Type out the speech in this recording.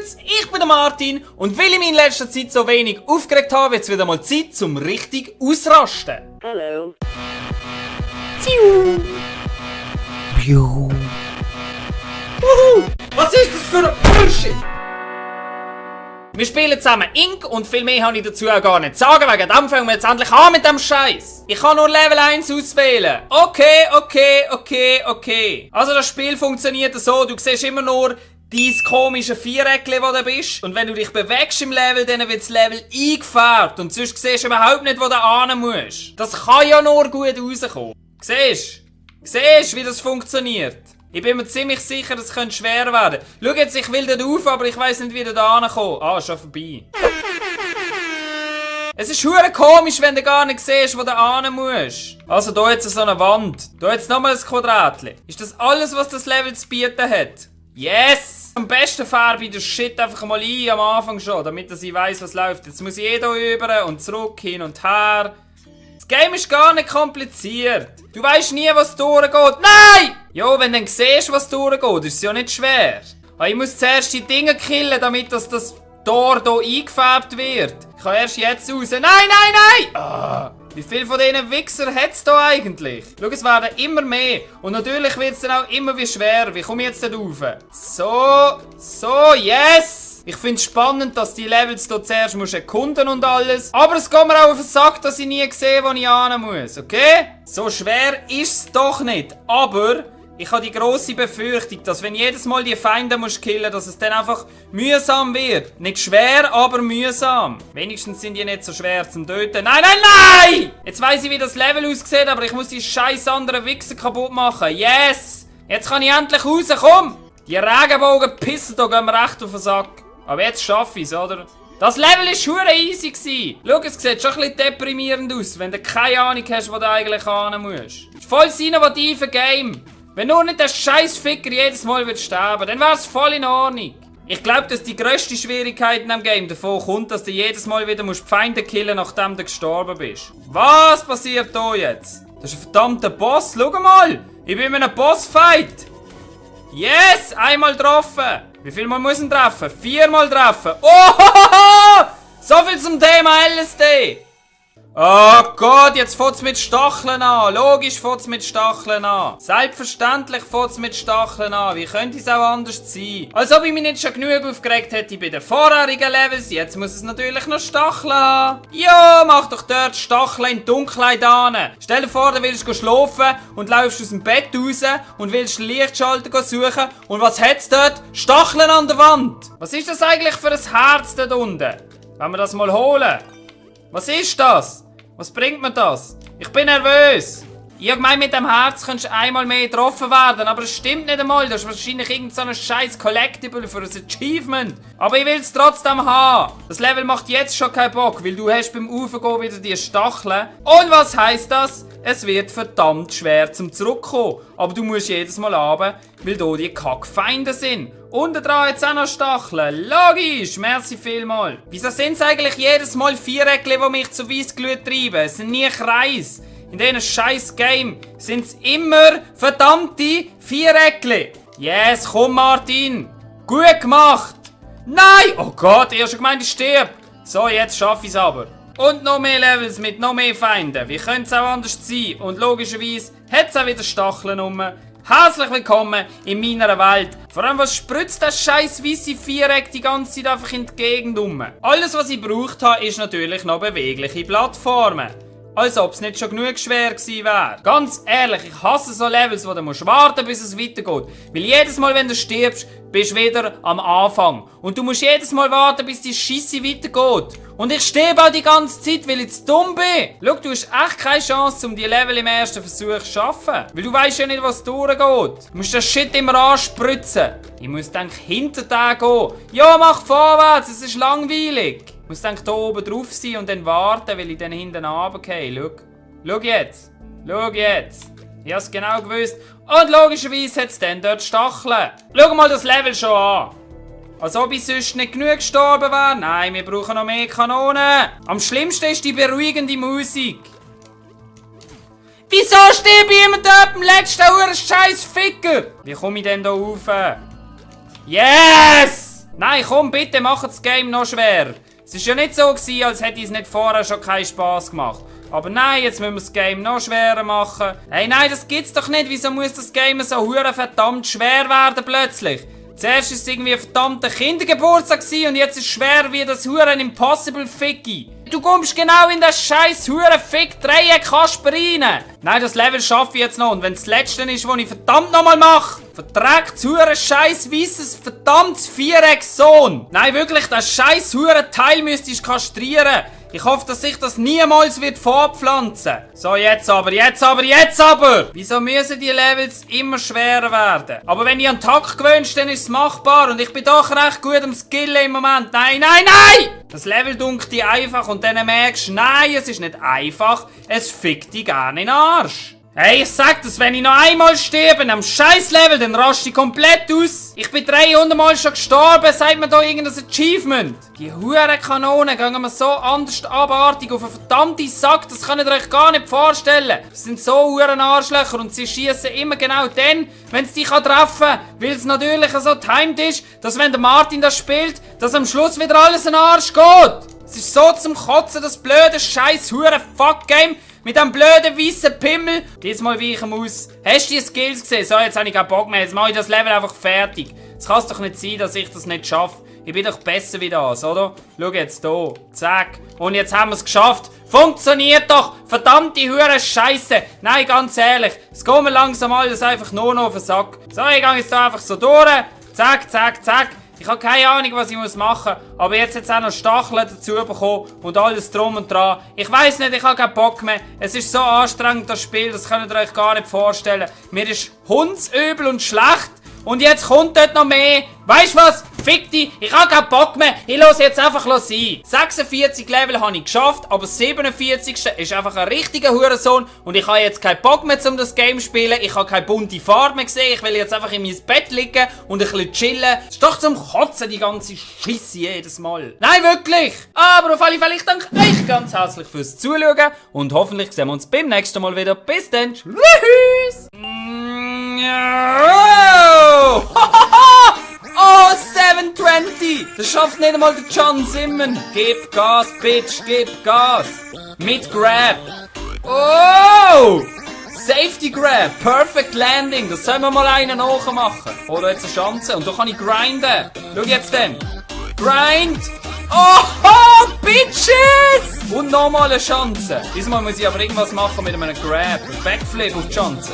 Übrigens, ich bin der Martin und weil ich mich in letzter Zeit so wenig aufgeregt habe, wird es wieder mal Zeit zum richtig ausrasten. Hallo. Was ist das für ein Bullshit? Wir spielen zusammen Ink und viel mehr habe ich dazu auch gar nicht zu sagen, wegen dem fangen wir jetzt endlich an mit dem Scheiß. Ich kann nur Level 1 auswählen. Okay. Also das Spiel funktioniert so, du siehst immer nur dein komische Viereckchen, wo du bist. Und wenn du dich bewegst im Level, dann wird das Level eingefärbt. Und sonst siehst du überhaupt nicht, wo du hin musst. Das kann ja nur gut rauskommen. Siehst du, wie das funktioniert? Ich bin mir ziemlich sicher, das könnte schwer werden. Schau jetzt, ich will dort rauf, aber ich weiss nicht, wie du da hinkommst. Ah, schon vorbei. Es ist hure komisch, wenn du gar nicht siehst, wo du hin musst. Also, da jetzt so eine Wand. Da jetzt nochmal ein Quadratchen. Ist das alles, was das Level zu bieten hat? Yes! Am besten färbe ich das Shit einfach mal ein, am Anfang schon, damit ich weiss, was läuft. Jetzt muss ich hier rüber und zurück, hin und her. Das Game ist gar nicht kompliziert. Du weißt nie, was durchgeht. Nein! Jo, wenn du dann siehst, was durchgeht, ist es ja nicht schwer. Aber ich muss zuerst die Dinge killen, damit das Tor hier eingefärbt wird. Ich kann erst jetzt raus. Nein! Ah, wie viele von diesen Wichsern hat es hier eigentlich? Schau, es werden immer mehr. Und natürlich wird es dann auch immer wie schwerer. Wie komme ich jetzt da rauf? So, yes! Ich finde es spannend, dass die Levels hier zuerst musst erkunden und alles. Aber es geht mir auch auf den Sack, dass ich nie sehe, wo ich hin muss. Okay? So schwer ist es doch nicht. Aber ich habe die grosse Befürchtung, dass wenn jedes Mal die Feinde musst killen, dass es dann einfach mühsam wird. Nicht schwer, aber mühsam. Wenigstens sind die nicht so schwer zum Töten. Nein! Jetzt weiss ich, wie das Level aussieht, aber ich muss die scheiß anderen Wichser kaputt machen. Yes! Jetzt kann ich endlich raus, komm! Die Regenbogen pissen, da gehen wir echt auf den Sack. Aber jetzt schaffe ich es, oder? Das Level war hure easy gewesen. Schau, es sieht schon ein bisschen deprimierend aus, wenn du keine Ahnung hast, wo du eigentlich hin musst. Es ist voll das innovative Game. Wenn nur nicht der scheiß Ficker jedes Mal wird sterben, dann wäre es voll in Ordnung. Ich glaube, dass die grösste Schwierigkeit in diesem Game davon kommt, dass du jedes Mal wieder die Feinde killen musst, nachdem du gestorben bist. Was passiert hier jetzt? Das ist ein verdammter Boss. Schau mal, ich bin in einem Bossfight. Yes, einmal getroffen. Wie viel Mal muss ich treffen? 4-mal treffen. Oh! So viel zum Thema LSD. Oh Gott, jetzt fängt es mit Stacheln an. Logisch fängt es mit Stacheln an. Selbstverständlich fängt es mit Stacheln an. Wie könnte es auch anders sein? Als ob ich mich nicht schon genug aufgeregt hätte bei den vorherigen Levels. Jetzt muss es natürlich noch Stacheln haben. Ja, mach doch dort Stacheln in die Dunkelheit an. Stell dir vor, du willst schlafen und läufst aus dem Bett raus und willst den Lichtschalter suchen. Und was hat's dort? Stacheln an der Wand. Was ist das eigentlich für ein Herz dort unten? Wenn wir das mal holen. Was ist das? Was bringt mir das? Ich bin nervös. Ich hab gemeint, mit dem Herz könntest du einmal mehr getroffen werden, aber es stimmt nicht einmal. Das ist wahrscheinlich irgend so ein scheiß Collectible für ein Achievement. Aber ich will es trotzdem haben. Das Level macht jetzt schon keinen Bock, weil du hast beim Raufgehen wieder die Stacheln. Und was heisst das? Es wird verdammt schwer zum Zurückkommen. Aber du musst jedes Mal runter, weil hier die Kackfeinde sind. Unten dran jetzt auch noch Stacheln. Logisch, merci vielmal. Wieso sind es eigentlich jedes Mal Viereckchen, die mich zu Weissglut treiben? Es sind nie Kreis. In diesem scheiß Game sind es immer verdammte Viereckchen. Yes, komm Martin. Gut gemacht. Nein! Oh Gott, ich hab schon gemeint, ich stirb. So, jetzt schaffe ich es aber. Und noch mehr Levels mit noch mehr Feinden. Wie könnte es auch anders sein? Und logischerweise hat es auch wieder Stacheln rum. Herzlich willkommen in meiner Welt. Vor allem, was spritzt das scheiß weisse Viereck die ganze Zeit einfach in die Gegend rum? Alles, was ich gebraucht habe, ist natürlich noch bewegliche Plattformen. Als ob es nicht schon genug schwer gewesen wäre. Ganz ehrlich, ich hasse so Levels, wo du musst warten, bis es weitergeht. Weil jedes Mal, wenn du stirbst, bist du wieder am Anfang. Und du musst jedes Mal warten, bis die Scheisse weitergeht. Und ich sterbe auch die ganze Zeit, weil ich zu dumm bin. Schau, du hast echt keine Chance, um die Level im ersten Versuch zu schaffen. Weil du weißt ja nicht, was durchgeht. Du musst das Shit immer anspritzen. Ich muss dann hinter dir gehen. Ja, mach vorwärts, es ist langweilig. Ich muss dann hier oben drauf sein und dann warten, weil ich dann hinten runtergehe. Schau jetzt. Schau jetzt. Ich hab's genau gewusst. Und logischerweise hat es dann dort Stacheln. Schau mal das Level schon an. Als ob ich sonst nicht genug gestorben wäre. Nein, wir brauchen noch mehr Kanonen. Am schlimmsten ist die beruhigende Musik. Wieso steht jemand dort im letzten scheiß Ficker? Wie komme ich denn da rauf? Yes! Nein, komm, bitte, mach das Game noch schwer. Es war ja nicht so gewesen, als hätte es nicht vorher schon keinen Spass gemacht. Aber nein, jetzt müssen wir das Game noch schwerer machen. Hey, nein, das gibt's doch nicht. Wieso muss das Game so verdammt schwer werden plötzlich? Zuerst war es irgendwie ein verdammter Kindergeburtstag und jetzt ist es schwer wie das Impossible Ficky. Du kommst genau in das scheiß Fick-Dreieck Kasper rein. Nein, das Level schaffe ich jetzt noch. Und wenn es das letzte ist, was ich verdammt nochmal mache, verträgt das scheiß weisses verdammtes Viereck-Sohn. Nein, wirklich, das scheiß Teil müsste ich kastrieren. Ich hoffe, dass sich das niemals wird fortpflanzen. So, jetzt aber. Wieso müssen die Levels immer schwerer werden? Aber wenn ich an Takt gewöhnst, dann ist es machbar. Und ich bin doch recht gut am Skillen im Moment. Nein! Das Level dunkt dich einfach und dann merkst du, nein, es ist nicht einfach. Es fickt dich gerne in den Arsch. Hey, ich sag das, wenn ich noch einmal sterbe am scheiß Level, dann raste ich komplett aus. Ich bin 300 Mal schon gestorben, sagt mir da irgendein Achievement. Die Hurenkanonen gehen mir so anders abartig auf einen verdammten Sack, das könnt ihr euch gar nicht vorstellen. Das sind so Hurenarschlöcher und sie schießen immer genau dann, wenn es dich treffen kann, weil es natürlich so timed ist, dass wenn der Martin das spielt, dass am Schluss wieder alles in den Arsch geht. Es ist so zum Kotzen, das blöde scheiß Huren-Fuck-Game. Mit dem blöden weißen Pimmel. Diesmal weichen muss. Hast du die Skills gesehen? So, jetzt habe ich keinen Bock mehr. Jetzt mache ich das Level einfach fertig. Es kann doch nicht sein, dass ich das nicht schaffe. Ich bin doch besser wie das, oder? Schau jetzt hier. Zack. Und jetzt haben wir es geschafft. Funktioniert doch. Verdammte Hure Scheiße. Nein, ganz ehrlich. Es geht mir langsam alles einfach nur noch auf den Sack. So, ich gehe jetzt da einfach so durch. Zack. Ich habe keine Ahnung, was ich machen muss, aber jetzt hat es auch noch Stacheln dazu bekommen und alles drum und dran. Ich weiss nicht, ich habe keinen Bock mehr. Es ist so anstrengend, das Spiel, das könnt ihr euch gar nicht vorstellen. Mir ist hundsübel und schlecht und jetzt kommt dort noch mehr. Weißt du was? Fick dich, ich habe keinen Bock mehr. Ich lasse jetzt einfach sein. 46 Level habe ich geschafft, aber das 47. ist einfach ein richtiger Hurensohn und ich habe jetzt keinen Bock mehr, um das Game zu spielen. Ich habe keine bunte Farbe mehr gesehen. Ich will jetzt einfach in mein Bett liegen und ein bisschen chillen. Es ist doch zum Kotzen, die ganze Scheisse jedes Mal. Nein, wirklich. Aber auf alle Fälle, ich danke euch ganz herzlich fürs Zuschauen und hoffentlich sehen wir uns beim nächsten Mal wieder. Bis dann. Tschüss. Oh, 720! Das schafft nicht einmal der John Simon. Gib Gas, Bitch, gib Gas. Mit Grab. Oh! Safety Grab, Perfect Landing. Das sollen wir mal einen nachmachen. Oder jetzt eine Chance. Und da kann ich grinden. Schau jetzt dann. Grind. Oh, Bitches! Und nochmal eine Chance. Diesmal muss ich aber irgendwas machen mit einem Grab. Backflip auf die Chance.